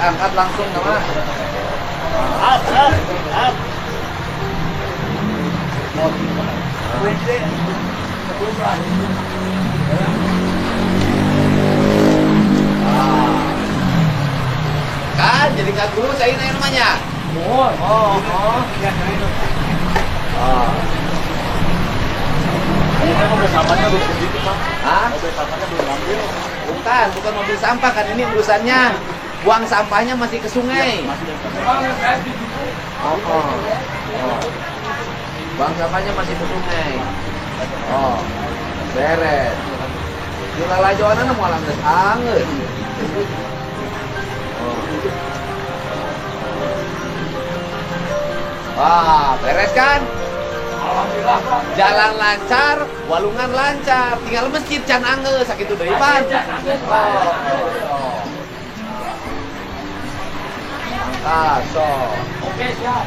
Diangkat langsung sama. Up, up, up. Kan jadi kaguru saya nanya namanya. Oh, oh, oh. Oh. Ini mobil sampahnya belum begitu, Pak. Hah? Mobil sampahnya belum ambil. Bukan, bukan mobil sampah kan ini urusannya buang sampahnya masih ke sungai. Ya, masih. Oh, oh. Oh. Buang sampahnya masih ke sungai. Oh. Beres. Jula lajoana moal geus angeus. Oh. Wah, beres kan? Alhamdulillah. Jalan lancar, walungan lancar, tinggal masjid can anggeus sakitu deui pan. Oh. Oh. Mangka so. Oke, siap.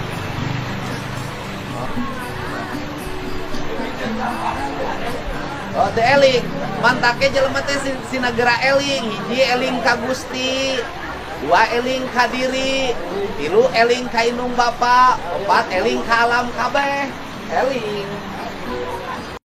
Oh, teu eling. Mantake jelema teh sinagera eling, hiji eling ka Gusti, dua eling ka diri, tilu eling ka indung bapa, opat eling ka alam kabeh. Eling.